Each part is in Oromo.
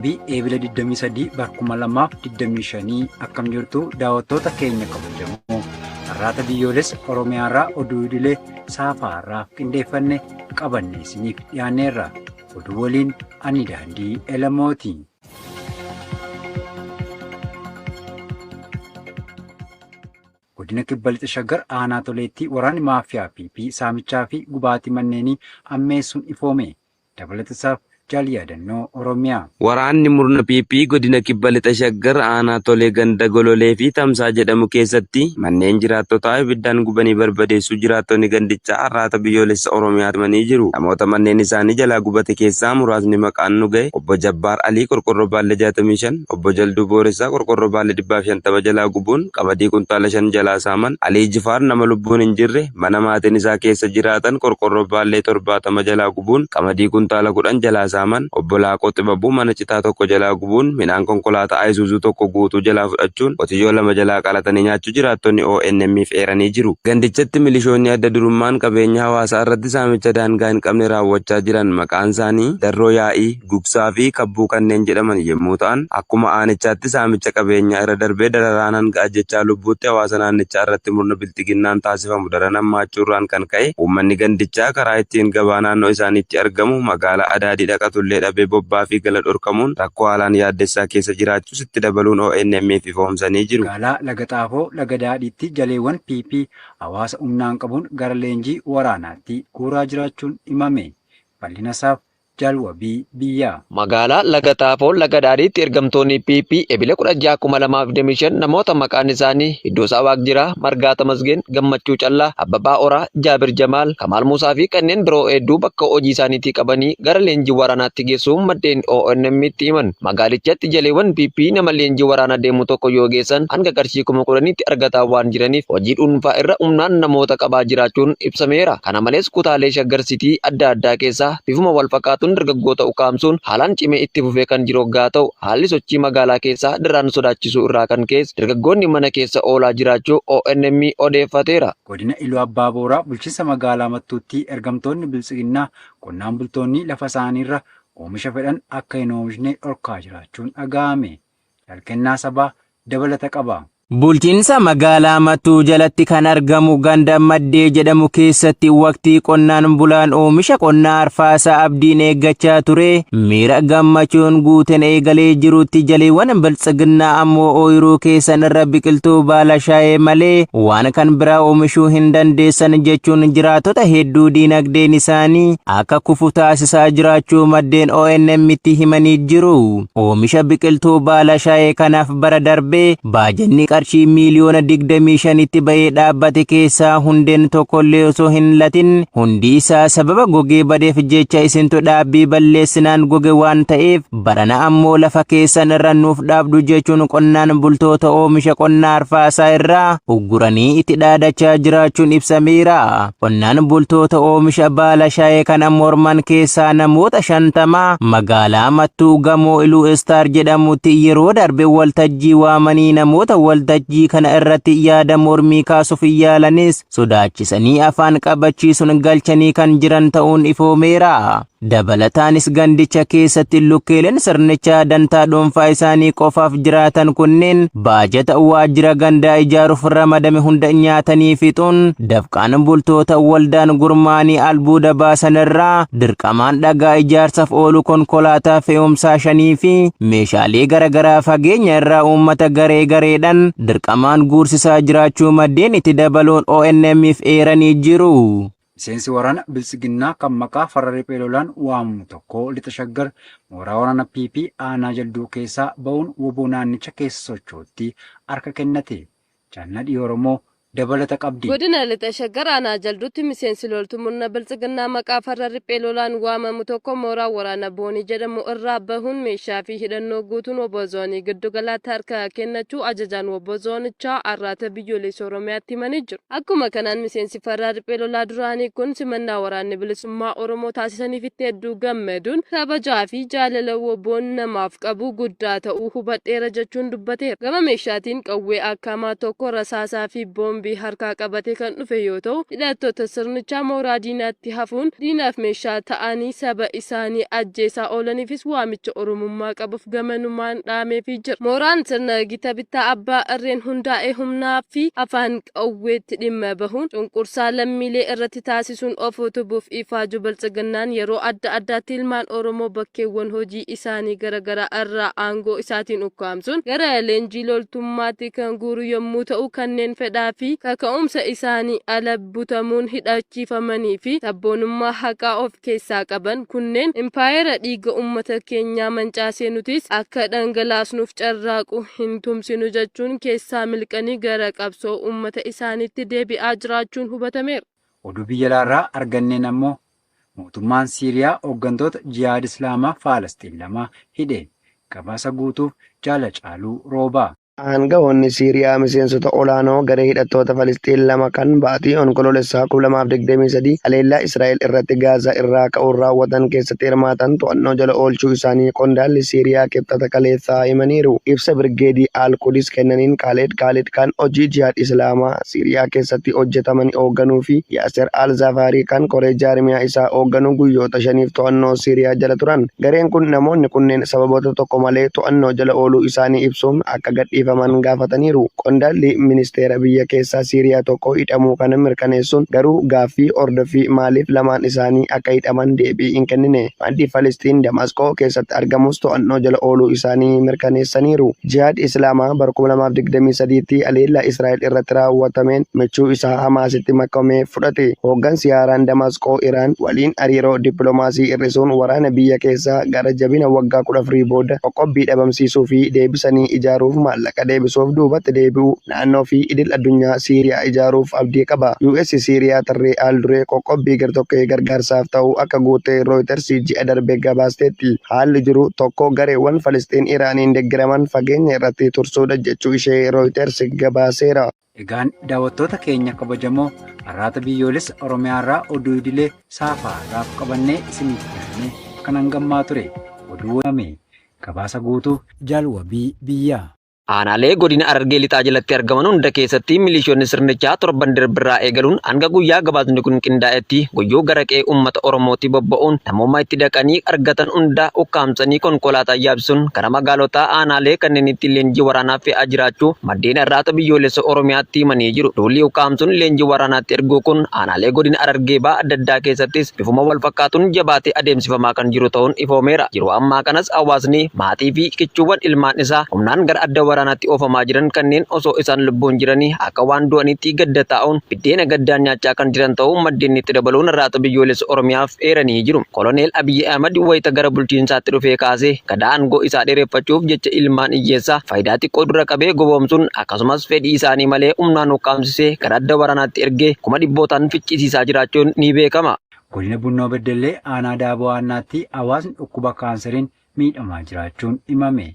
Eebila 23 bar 2025 akkam jirtu daawwattoota keenya kabajamoo har'aata biyyoolessa Oromiyaarraa oduu idilee saafaarraa qindeeffanne qabanne isiniif dhiyaanneerra. Oduu waliin ani daandii Elamooti. Godina Kibba Lixa Shaggar Aanaa Toleetti waraanni maafiyaa PP saamichaa fi gubaatii manneenii ammeessuun ifoome. Dabalatasaaf Jaal Yaadannoo Oromiyaa. Waraanni murna PP godina Kibba Lixa Shaggar aanaa Tolee ganda Gololee fi Tamsaa jedhamu keessatti manneen jiraattotaa ibiddaan gubanii barbadeessuu jiraattonni gandichaa har'aata biyyoolessa Oromiyaa himanii jiru. Namoota manneen isaanii jalaa gubate keessaa muraasni maqaan nu ga'e Obbo Jabbaar Alii qorqorroo baallee 65, Obbo Jalduu Booressaa qorqorroo baallee 150 jalaa gubuun qamadii kuntaala 5 jalaa saaman, Alii Jifaar nama lubbuun hin jirre mana maatiin isaa keessa jiraatan qorqorroo baallee 70 jalaa gubuun qamadii kuntaala 10 jalaa saaman, Obbo Laaqoo Xibabuu mana citaa tokko jalaa gubuun midhaan konkolaataa Ayisuuzuu tokko guutuu jalaa fudhachuun qotiyyoo 2 jalaa qalatanii nyaachuu jiraattonni ONM'f eeranii jiru. Gandichatti milishoonni adda durummaan qabeenya hawaasaa irratti saamicha daangaa hin qabne raawwachaa jiran maqaan isaanii Darroo Yaa'ii, Gugsaa fi Kabbuu kanneen jedhaman yommuu ta'an, akkuma aanichaatti saamicha qabeenyaa irra darbee dararaan hanga ajjechaa lubbuutti hawaasa naannichaa irratti murna bilxiginnaan taasifamu daran hammaachuurraan kan ka'e uummanni gandichaa karaa ittiin gabaa naannoo isaaniitti argamu magaalaa Adaadii dhaqatullee dhabee bobbaa fi gala dhorkamuun rakkoo haalaan yaaddessaa keessa jiraachuus itti dabaluun ONM'f ifoomsanii jiru. Magaalaa Laga Xaafoo Laga Daadhiitti jaleewwan PP hawaasa humnaan qabuun gara leenjii waraanaatti guuraa jiraachuun himame. Bal'inasaaf Jaal Wabii Biyyaa. Magaalaa Laga Xaafoo Laga Daadhiitti ergamtoonni PP Ebila 16,2025 namoota maqaan isaanii Iddoosaa Waaqjiraa, Margaa Tamasgeen, Gammachuu Callaa, Abbabaa Oraa, Jaabir Jamaal, Kamaal Muusaa fi kanneen biroo hedduu bakka hojii isaaniitii qabanii gara leenjii waraanaatti geessuun maddeen ONM'tti himan. Magaalichatti jaleewwan PP nama leenjii waraanaa deemu tokko yoo geessan hanga qarshii 10,000tti argataa waan jiraniif hojii dhuunfaa irra humnaan namoota qabaa jiraachuun ibsameera. Kana malees kutaalee Shaggar Sitii adda addaa keessaa bifuma wal fakkaatuun dargaggoota ukkaamsuun haalaan cimee itti fufee kan jiru oggaa ta'u, haalli sochii magaalaa keessaa daraan sodaachisuu irraa kan ka'es dargaggoonni mana keessa oolaa jiraachuu ONM odeeffateera. Godina Iluu Abbaa Booraa bulchiinsa magaalaa Mattuutti ergamtoonni Biltsiginnaa qonnaan bultoonni lafa isaaniirra oomisha fedhan akka hin oomishne dhorkaa jiraachuun dhaga'ame. Jaal Kennaa Sabaa dabalata qaba. Bulchiinsa magaalaa Mattuu jalatti kan argamu ganda Maddee jedhamu keessatti waqtii qonnaan bulaan oomisha qonnaa arfaasaa abdiin eeggachaa ture miira gammachuun guuteen eegalee jirutti jaleewwan biltsiginnaa ammoo ooyiruu keessan irra biqiltuu baala shaayee malee waan kan biraa oomishuu hin dandeessan jechuun jiraattota hedduu diinagdeen isaanii akka kufu taasisaa jiraachuu maddeen ONM'tti himanii jiru. Oomisha biqiltuu baala shaayee kanaaf bara darbee baajanni qarshii miiliyoona 25tti bahee dhaabbate keessaa hundeen tokkollee osoo hin latin hundi isaa sababa gogee badeef jecha isintu dhaabbii balleessinaan goge waan ta'eef barana ammoo lafa keessan irra nuuf dhaabdu jechuun qonnaan bultoota oomisha qonnaa arfaasaa irraa ugguranii itti dhaadachaa jiraachuun ibsameera. Qonnaan bultoota oomisha baala shaayee kana morman keessaa namoota 50 magaalaa Mattuu gamoo Iluu Istaar jedhamutti yeroo darbe waltajjii waamanii namoota waltajjii kana irratti yaada mormii kaasuuf yaalanis sodaachisanii afaan qabachiisuun galchanii kan jiran ta'uun ifoomeera. Dabalataanis gandicha keessatti lukkeeleen sirnichaa dantaa dhuunfaa isaanii qofaaf jiraatan kunneen baajata waajjira gandaa ijaaruuf ramadame hunda nyaatanii fixuun dafqaan bultoota waldaan gurmaanii albuuda baasan irraa dirqamaan dhagaa ijaarsaaf oolu konkolaataa fe'umsaa shanii fi meeshaalee garaagaraa fageenya irraa uummata garee gareedhaan dirqamaan guursisaa jiraachuu maddeen itti dabaluun ONM'f eeranii jiru. Miseensi waraana Biltsiginnaa kan maqaa farra riphee lolaan waamamu tokko lixa Shaggar mooraa waraana PP aanaa Jalduu keessaa ba'uun wbo naannicha keessa socho'utti harka kennate. Jaal Nadhii Oromoo dabalata qabdi. Godina Lixa Shaggar aanaa Jalduutti miseensi loltuu murna Biltsiginnaa maqaa farra riphee lolaan waamamu tokko mooraa waraana Boonii jedhamu irraa bahuun meeshaa fi hidhannoo guutuun wbo zoonii giddu galaatti harka kennachuu ajajaan wbo zoonichaa Arraata Biyyoolessa Oromiyaatti himanii jiru. Akkuma kanaan miseensi farra riphee lolaa duraanii kun simannaa waraanni bilisummaa Oromoo taasisaniifitti hedduu gammaduun kabajaa fi jaalala WBOn namaaf qabu guddaa ta'uu hubadheera jechuun dubbateera. Gama meeshaatiin qawwee akm 1, rasaasaa fi boombii boombii harkaa qabatee kan dhufe yoo ta'u, hidhattoota sirnichaa mooraa diinaatti hafuun diinaaf meeshaa ta'anii saba isaanii ajjeesaa oolaniifis waamicha Oromummaa qabuuf gamanumaan dhaameefii jira. Mooraan sirna gita bittaa abbaa irreen hundaa'e humnaa fi afaan qawweetti dhimma bahuun cunqursaa lammiilee irratti taasisuun of utubuuf ifaaju Biltsiginnaan yeroo adda addaatti ilmaan Oromoo bakkeewwan hojii isaanii garagaraa irraa aangoo isaatiin ukkaamsuun gara leenjii loltummaatti kan guuru yommuu ta'u kanneen fedhaa fi kaka'umsa isaanii ala butamuun hidhachiifamanii fi sabboonummaa haqaa of keessaa qaban kunneen impaayera dhiiga uummata keenyaa mancaasee nutis akka dhangalaasnuuf carraaqu hin tumsinu jechuun keessaa milqanii gara qabsoo uummata isaaniitti deebi'aa jiraachuun hubatameera. Oduu biyya alaarraa arganneen ammoo mootummaan Siiriyaa hooggantoota Jihaad Islaamaa Faalastiin lama hidhe. Gabaasa guutuuf Jaala Caaluu Roobaa. Aangawoonni Siiriyaa miseensota olaanoo garee hidhattoota Falisxiin lama kan baatii Onkoloolessaa 2023 haleellaa Israa'el irratti Gaazaa irraa ka'uun raawwatan keessatti hirmaatan to'annoo jala oolchuu isaanii qondaalli Siiriyaa Kibxata kaleessaa himaniiru. Ibsa Birgeedii Al-Qudis kennaniin Khaled Khalid kan hojii Jihaad Islaamaa Siiriyaa keessatti hojjetaman hoogganuu fi Yaaser Al-Zafaarii kan koree jaarmiyaa isaa hoogganu guyyoota shaniif to'annoo Siiriyaa jala turan. Gareen kun namoonni kunneen sababoota tokko malee to'annoo jala ooluu isaanii ibsuun akka gadhiifaman gaafataniiru. Qondaalli ministeera biyya keessaa Siiriyaa tokko hidhamuu kana mirkaneessuun garuu gaaffii hordoffii maaliif lamaan isaanii akka hidhaman deebii hin kennine. Maddi Falisxiin Damasqoo keessatti argamus to'annoo jala ooluu isaanii mirkaneessaniiru. Jihaad Islaamaa bara 2023tti haleellaa Israa'el irratti raawwatameen michuu isaa Hamaasitti makamee fudhate. Hooggansi haaraan Damasqoo Iraan waliin hariiroo dippiloomaasii hir'isuun waraana biyya keessaa gara jabina waggaa 14 booda qoqqobbii dhabamsiisuu fi deebisanii ijaaruuf maallaqa deebisuuf duubatti deebi'uu naannoo fi idil addunyaa Siiriyaa ijaaruuf abdii qaba. US Siiriyaa tarree haal-duree qoqqobbii gartokkee gargaarsaaf ta'u akka guutte Reuters ji'a darbe gabaasteetti. Haalli jiru tokko gareewwan Falisxiin Iraaniin deeggaraman fageenya irratti tursuudha jechuu ishee Reuters gabaaseera. Egaan daawwattoota keenya kabajamoo, Arraata Biyyoolessa Oromiyaarraa oduu idilee saafaarraaf qabannee isiniif dhiyaanne kan hangammaa ture. Oduu hame gabaasa guutuuf Jaalwabii Biyyaa. Aanaalee godina Harargee Lixaa jalatti argaman hunda keessatti milishoonni sirnichaa torban darbirraa eegaluun hanga guyyaa gabaasni kun qindaa'etti guyyuu gara qe'ee uummata Oromootti bobba'uun namooma itti dhaqanii argatan hunda ukkaamsanii konkolaataa yaabsuun gara magaalotaa aanaalee kanneenitti leenjii waraanaa fe'aa jiraachuu maddeen Arraata Biyyoolessa Oromiyaatti himanii jiru. Duulli ukkaamsuun leenjii waraanaatti erguu kun aanaalee godina Harargee Bahaa adda addaa keessattis bifuma wal fakkaatuun jabaatee adeemsifamaa kan jiru ta'uun ifoomeera. Yeroo ammaa kanas hawaasni maatii fi kichuuwwan ilmaan isaa humnaan gara adda waraanaatti oofamaa jiran kanneen osoo isaan lubbuun jiranii akka waan du'aniitti gadda taa'uun biddeena gaddaan nyaachaa kan jiran ta'uu maddeen itti dabaluun Arraata Biyyoolessa Oromiyaaf eeranii jiru. Koloneel Abiyyi Ahmad wayita gara bulchiinsaatti dhufee kaasee gadaa aangoo isaa dheereffachuuf jecha ilmaan hiyyeessaa faayidaa xiqqoo dura qabee gowwoomsuun akkasumas fedhii isaanii malee humnaan ukkaamsisee gara adda waraanaatti ergee kuma dhibbootaan ficcisiisaa jiraachuun ni beekama. Godina Bunnoo Beddellee aanaa Daaboo Aannaatti hawaasni dhukkuba kaanseriin miidhamaa jiraachuun himame.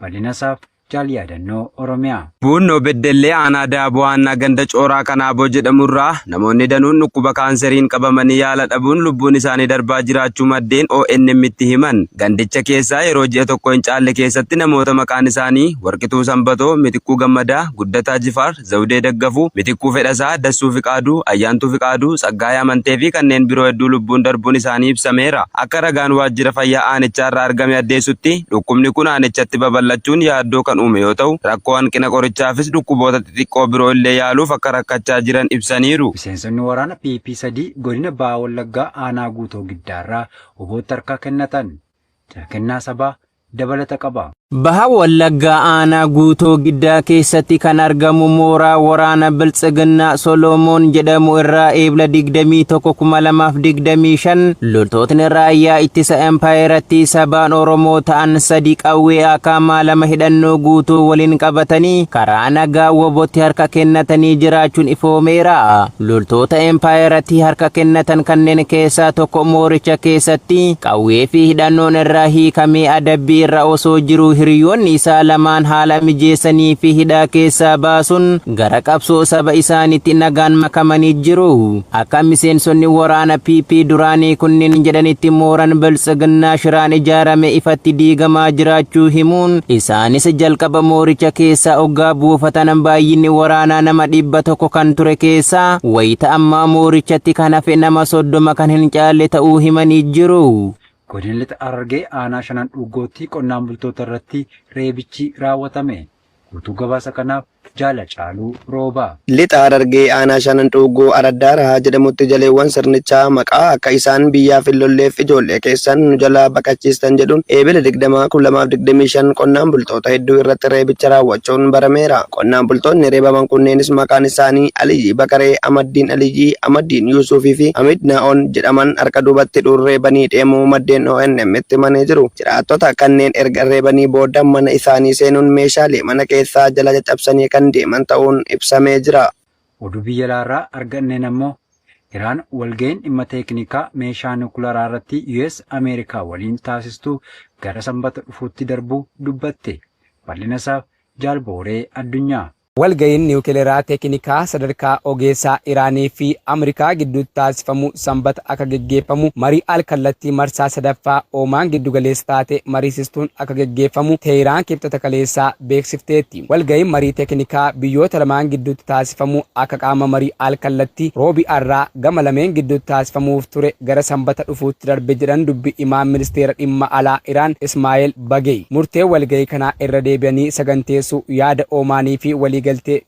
Bal'ina isaaf Jaal Yaadannoo Oromiyaa. Buunnoo Beddellee aanaa Daaboo Aannaa ganda Cooraa Kanaaboo jedhamurraa namoonni danuun dhukkuba kaanseriin qabamanii yaala dhabuun lubbuun isaanii darbaa jiraachuu maddeen ONM itti himan. Gandicha keessaa yeroo ji'a tokko hin caalle keessatti namoota maqaan isaanii Warqituu Sanbatoo, Mitikkuu Gammadaa, Guddataa Jifaar, Zawudee Daggafuu, Mitikkuu Fedhasaa, Dassuu Fiqaaduu, Ayyaantuu Fiqaaduu, Tsaggaayee Amantee fi kanneen biroo hedduu lubbuun darbuun isaanii ibsameera. Akka ragaan waajjira fayyaa aanichaa irraa argame addeessutti, dhukkubni kun aanichatti babal'achuun yaaddoo kan uume yoo ta'u, rakkoo hanqina qorichaafis dhukkuboota xixiqqoo biroo illee yaaluuf akka rakkachaa jiran ibsaniiru. Miseensonni waraana PP sadii godina Baha Wallaggaa aanaa Guutoo Giddaarraa WBOtti harka kennatan. Kennaa Sabaa dabalata qaba. Baha Wallaggaa aanaa Guutoo Giddaa keessatti kan argamu mooraa waraana Biltsiginnaa Soloomoon jedhamu irraa Eebla 21,2025 loltootni raayyaa ittisa empaayerattii sabaan Oromoo ta'an sadi qawwee akaamaa lama hidhannoo guutuu waliin qabatanii karaa nagaa WBOtti harka kennatanii jiraachuun ifoomeera. Loltoota empaayerattii harka kennatan kanneen keessaa tokko mooricha keessatti qawwee fi hidhannoon irraa hiikamee adabbii irra osoo jiruu hiriyoonni isaa lamaan haala mijeessanii fi hidhaa keessaa baasuun gara qabsoo saba isaaniitti nagaan makamanii jiru. Akka miseensonni waraana PP duraanii kunneen jedhanitti mooraan Biltsiginnaa shiraan ijaarame ifatti diigamaa jiraachuu himuun isaanis jalqaba mooricha keessaa oggaa buufatan baay'inni waraanaa nama 100 kan ture keessaa wayita ammaa moorichatti kan hafe nama 30 kan hin caalle ta'uu himanii jiru. Godina Lixa Harargee aanaa Shanan Dhuuggootti qonnaan bultoota irratti reebichi raawwatame. Guutuu gabaasa kanaaf Jaala Caaluu Roobaa. Lixa Harargee aanaa Shanan Dhuuggoo Araddaa Rahaa jedhamutti jaleewwan sirnichaa maqaa akka isaan biyyaaf hin lolleef ijoollee keessan nu jalaa baqachiistan jedhuun Eebila 20, 2025 qonnaan bultoota hedduu irratti reebicha raawwachuun barameera. Qonnaan bultoonni reebaman kunneenis maqaan isaanii Aliyyii Bakaree, Amaddiin Aliyyii, Amaddiin Yuusuufii fi Hamid Naa'on jedhaman harka duubatti hidhuun reebanii deemuu maddeen ONM'tti himanii jiru. Jiraattota kanneen erga reebanii booda mana isaanii seenuun meeshaalee mana keessaa jalaa caccabsanii kan deeman ta'uun ibsamee jira. Oduu biyya alaarraa arganneen ammoo Iraan walga'iin dhimma teeknikaa meeshaa nukularaa irratti US Ameerikaa waliin taasistu gara Sanbata dhufuutti darbuu dubbatte. Bal'ina isaaf Jaal Booree Addunyaa. Walga'iin niwukileeraa teekinikaa sadarkaa ogeessaa Iraanii fi Ameerikaa gidduutti taasifamu Sambata akka geggeeffamu marii al-kallattii marsaa sadaffaa Oomaan giddugaleessa taate mariisistuun akka geggeeffamu Teehiraan Kibxata kaleessaa beeksifteetti. Walga'iin marii teekinikaa biyyoota lamaan gidduutti taasifamu akka qaama marii al-kallattii Roobii har'aa gama lameen gidduutti taasifamuuf ture gara Sambata dhufuutti darbe jedhan dubbi himaan ministeera dhimma alaa Iraan Ismaa'eel Bageey. Murteen walga'ii kanaa irra deebi'anii saganteessuu yaada Oomaanii fi waliigaltee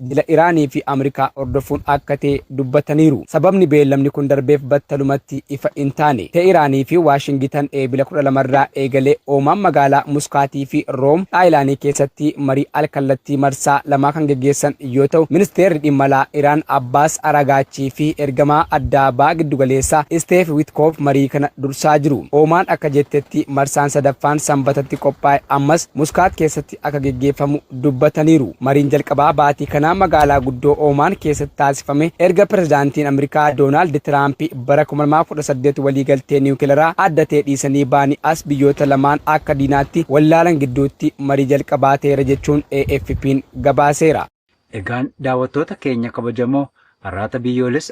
jila Iraanii fi Ameerikaa hordofuun akka ta'e dubbataniiru. Sababni beellamni kun darbeef battalumatti ifa hin taane. Teehiraanii fi Waashingitan Eebila 12 irraa eegalee Oomaan magaalaa Muskaatii fi Room Xaayilaanii keessatti marii al-kallattii marsaa lamaa kan geggeessan yoo ta'u, Ministeerri Dhimma Alaa Iraan Abbaas Aragaachii fi ergamaa addaa Baha Giddugaleessaa Isteef Witkoof marii kana dursaa jiru. Oomaan akka jettetti marsaan sadaffaan Sanbatatti qophaa'e ammas Muskaat keessatti akka geggeeffamu dubbataniiru. Mariin jalqabaa baatii kanaa magaalaa guddoo Oomaan keessatti taasifame erga pirezidaantiin Ameerikaa Doonaald Tiraampi bara 2018 waliigaltee niwukilaraa adda ta'e dhiisanii ba'anii as biyyoota lamaan akka diinaatti wal ilaalan gidduutti marii jalqabaa ta'eera jechuun AFP'n gabaaseera. Egaan daawwattoota keenya kabajamoo Arraata Biyyoolessa.